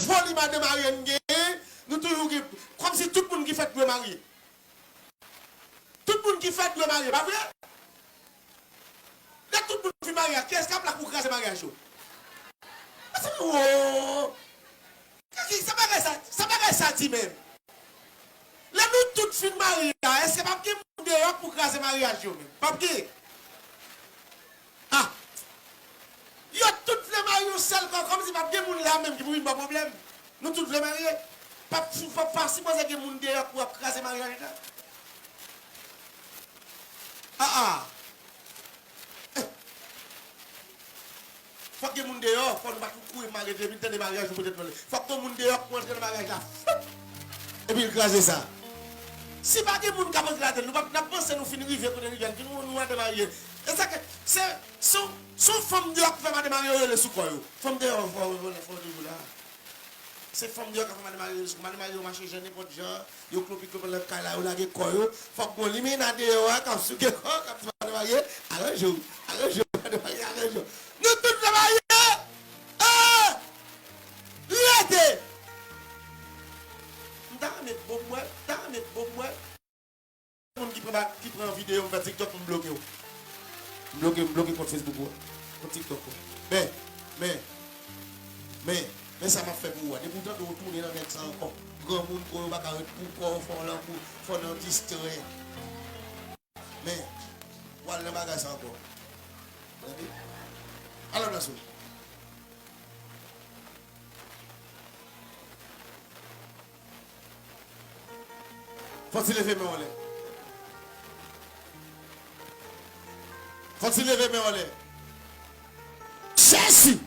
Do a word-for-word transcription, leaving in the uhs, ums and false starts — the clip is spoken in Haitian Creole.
joli madan marye n genyen, nou toujou gen, kòmsi tout moun ki fèt dwe marye. Tout moun ki fèt dwe marye, pa vre? Lè tout moun fin marye, kiyès k ap la pou kraze maryaj yo? Sa bagay sa, sa bagay sa di menm. Lè nou tout fin marye la, èske p ap gen moun deyò pou kraze maryaj yo menm? P ap gen? Ah! Yo tout vle marye yon sèl kò, kòmsi p ap gen moun la menm ki pou vin ba pwoblèm. Nou tout vle marye. P ap, p ap pa sipoze gen moun deyò pou ap kraze maryaj la. Ah, ah. Fòk gen moun deyò, fò nou pa tou kouri marye, depi n tande maryaj, nou pote l nan. Fòk gen moun deyò pou antre nan maryaj la. Epi l kraze sa. Si pa gen moun k ap antre ladan l, nou p ap, n ap panse nou fin rive kote n rive a, n fin nou, nou madan marye. E sa ke, se, se, se yon fanm deyò ki fè madan marye yo rele sou kò yo. Fanm deyò, fò, fò, fò, fò toujou la. Se fanm deyò k ap fè madan marye yo rele sou kò. Madan marye yo mache jan nenpòt jan. Yo klopi klopi nan kay la, yo lage kò yo. Fòk gon limena deyò a k ap souke kò, k ap di madan marye, aranje w, aranje w, madan marye, aranje w. Nou tout vle marye! Eh! Rete! M ta renmen bon mwen, m ta renmen bon mwen. Moun ki pran, ki pran videyo m fè TikTok, m bloke w. M bloke, m bloke kont Facebook ou, kont TikTok ou. Men, men, men, men sa m ap fè pou ou a. Depi w tande w tounen nan nèg sa ankò. Granmoun ko yo pa ka ret pou kò w, fò w nan, fò w nan distrè. Men, w al nan bagay sa ankò. Tande? Al nan plas ou. Fò ti leve men w anlè. Fò ti leve men w anlè. Jezi!